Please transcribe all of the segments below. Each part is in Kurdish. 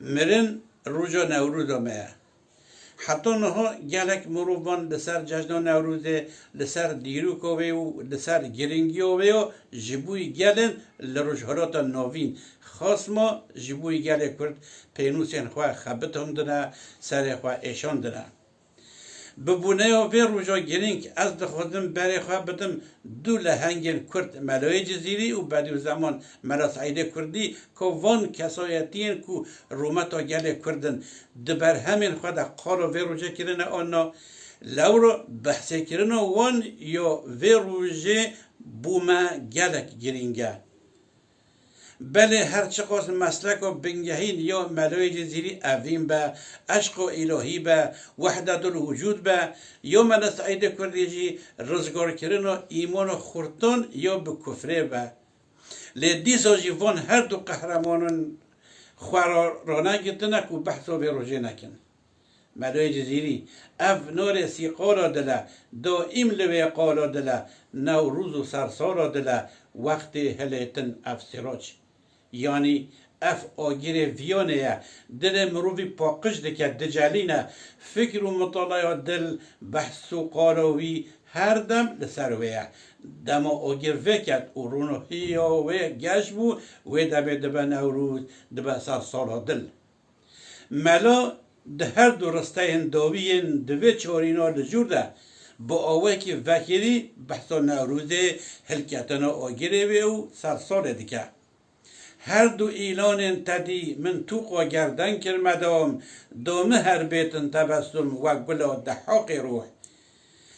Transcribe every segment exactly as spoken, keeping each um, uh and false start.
Mirin roja Newroza me ye. Heta niha gelek mirovan li ser cejna Newrozê, li ser dîroka wê û li ser girîngiya wê ya ji bo yî gelên li Rojhilata Navîn, xasma ji bo yî gelê Kurd pênûsên xwe xebitandine, serê xwe êşandine. Bi bûneya vê roja girîng ez dixwazim berê xwe bidim du lehengên Kurd, Melayê Cizîrî û Bedîuzeman Mela Seîdê Kurdî, ku van kesayetiyên ku rûmeta gelê Kurd in, di berhemên xwe de qala vê rojê kirine an na. Lewra behsêkirina wan ya vê rojê bo me gelek girîng e. Belê her çiqas mesleka bingehîn ya Melayê Cizîrî evîn be, eşqa îlahî be, wehdetul wicûd be, ya Mela Seîdê Kurdî jî rizgarkirina îmana xurtan ya bi kufrê be. Lê dîsa jî van her du qehremanan xwe ra ranegirtine ku behsa vê rojê nekin. Melayê Cizîrî, ev norê sîqala dil e, daîm li wê qala dil e, Newroz û sersala dil e, wextê hilêtin ev sirac. Yanî ev agirê viyanê ye, dilê mirovî paqij dike, dicelîne. Fikr û mitalaya dil, behs û qala wî her dem li ser wê ye. Dema agir vêket û ronahiya wê geş bû, wê demê dibe Newroz, dibe sersala dil. Mela di her du risteyên dawî yên di vê çarîna li jûr de bi awayekî vekirî behsa Newrozê, hilketina agirê wê û sersalê dike. Her du îlanên te dî min tûqa gerden kir medam, da min her bêtin tebessum wek gula Dehaqê ruh.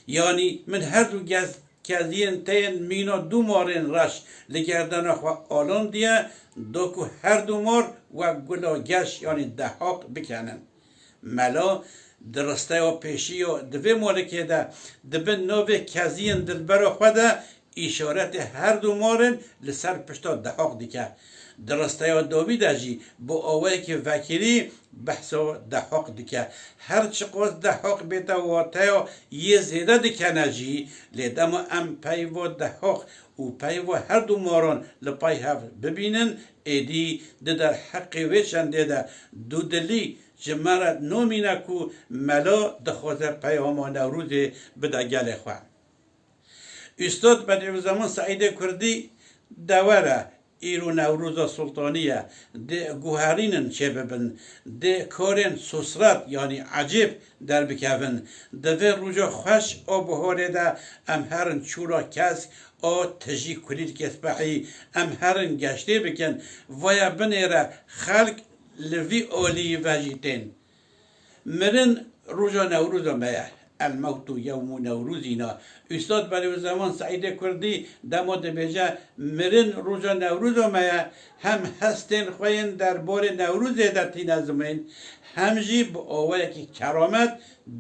Yanî min her du gez-, keziyên te yên mîna du marên reş li gerdana xwe alandiye, da ku her du mar wek gula geş, yanî Dehaq, bikenin. Mela di risteya pêşî ya di vê malikê de di bin navê keziyên dilbera xwe de îşaretê her du marên li ser pişta Dehaq dike. Di risteya dawî de jî bi awayekî vekirî behsa Dehaq dike. Her çiqas Dehaq bête wateya yê zêde dikene jî, lê dema em peyva Dehaq û peyva her du maran li pey hev bibînin, êdî di derheqê wê çendê de dudilî ji me re namîne ku Mela dixwaze peyama Newrozê bide gelê xwe. Ustad Bedîuzeman Seîdê Kurdî, dewer e, îro Newroza Sultanî ye, dê guherînin çêbibin, dê karên susret, yanî ecêb, derbikevin. Di vê roja xweş a biharê de em herin çûla kesk a tijî kulîlkê spehî, em herin geştê bikin, vaya binêre xelk li vî aliyî ve jî tên. Mirin roja Newroza me ye. El mewtu yewmu Newrozîna. Ustad Bedîuzeman Seîdê Kurdî dema dibêje, mirin roja Newroza me ye, hem hestên xwe yên derbarê Newrozê de tîne zimên, hem jî bi awayekî keramet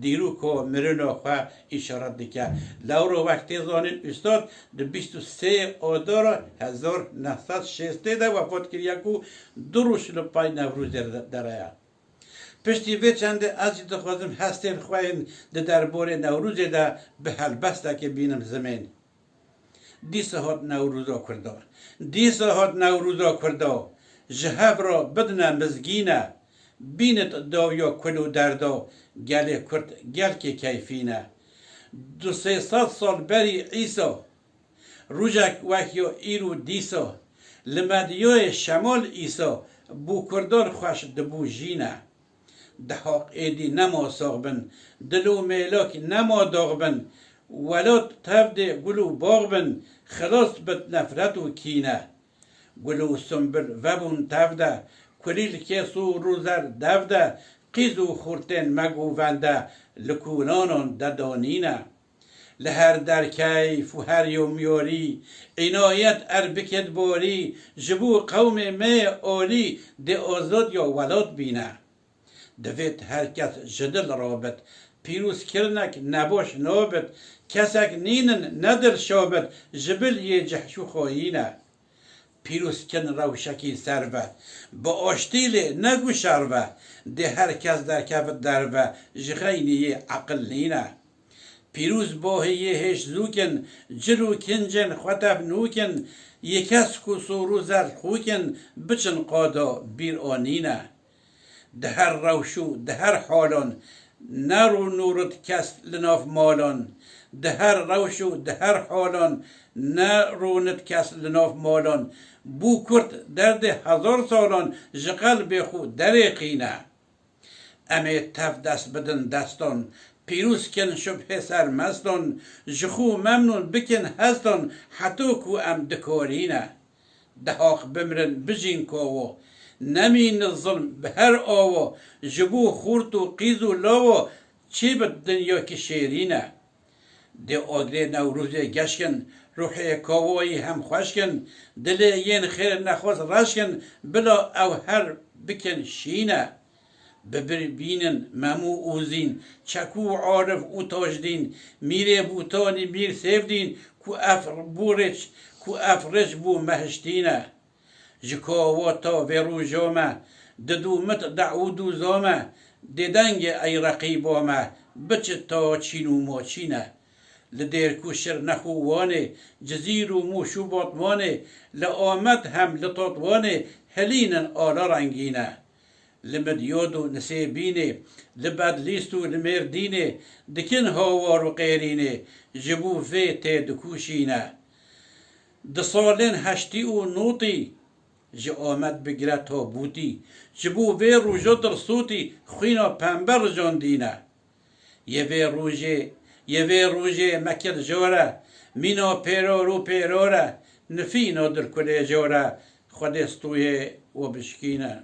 dîroka mirina xwe îşaret dike. Lewra wek tê zanîn, ustad di bîst û sê Adara hezar neh sed şêstê de wefat kiriye ku du roj li pey Newrozê de, de re ye. Piştî vê çendê ez jî dixwazim hestên xwe yên di derbarê Newrozê de bi helbestekê bînim zimên. Dîsa hat Newroza Kurda. Dîsa hat Newroza Kurda. Ji hev re bidine mizgîne. Bînit dawiya kul û derda. Gelê Kurd gelkê keyfî ne. Du sê sed sal berî Îsa, rojek wek ya îro dîsa, li medyayê şemal Îsa, bo Kurdan xweş dibû jîne. Dehaq êdî nema sax bin, dil û mêlak nema dax bin, welat tev dê gul û bax bin, xilas bit nefret û kîne. Gul û sumbul vebûn tev de, kulîlkê sûr û zer dev de, qîz û xurtên me govende, li kûlanan de danîne. Li her derkeyf û her yomyorî, înayet er bikêt borî, ji bo qewmê me yê alî, dê azadiya welat bîne. Divêt her kes ji dil rabit, pîrozkirinek nebaş nabit, kesek nînin ne dilşa bit, ji bil yê cehş û xayîne. Pîrozkirin rewşekî serve, bi aştî lê ne ku şer ve, dê her kes derkevit derve, ji xeynî yê eqil nîne. Pîroz bahê yê hêş zûk in, cil û kincên xwe tev nûk in, yê kes ku sûr û zer xûk in, biçin qada bîr a nîne. Di her rewş û di her halan, ne rûnûrit kes li nav malan. Di her rewş û di her halan, ne rûnit kes li nav malan. Bû kurt derdê hezar salan, ji qelbê xwe derêqîne. Em ê tev dest bidin destan, pîroz kin şubhê sermestan, ji xwe memnûn bikin hestan, heto ku em dikorîne. Dehaq bimrin bijîn kowo, nemîne zilm bi her awo, ji bo xurt û qîz û lawo, çêbit dinyakî şêrîn e. Dê agirê Newrozê geş kin, ruhê kowoyî hem xweş kin, dilê yên xêr nexwest reş kin, bila ew her bikin şîn e. Bibînin Memû û Zîn, Çekû û Arif û Tajdîn, Mîrê Bûtanî, Mîr Sêvdîn, ku ev bû rêç, ku ev rêç bû mehiştîn e. Ji kowo ta vê roja me, di dûmit de û dûza me, dê dengê ey reqîba me, biçi ta çîn û maçîn e. Li Dêrkû, Şirnex û Wanê, Cizîr û Mûş û Batmanê, li Amed hem li Tatwanê hilînin ala rengîn e. Li Midyad û Nisêbînê, li Bedlîst û li Mêrdînê, dikin hawar û qêrînê, ji bo vê tê dikûşîne. Di salên heştî û notî, ji Amed bigire ta Bûtî, ji bo vê roja dilsotî, xwîna pembe rijandîne. Yê vê rojê, yê vê rojê mekil jor e, mîna pêror û pêror e, nifîna dirkulê jor e, Xwedê stûyê we bişkîne.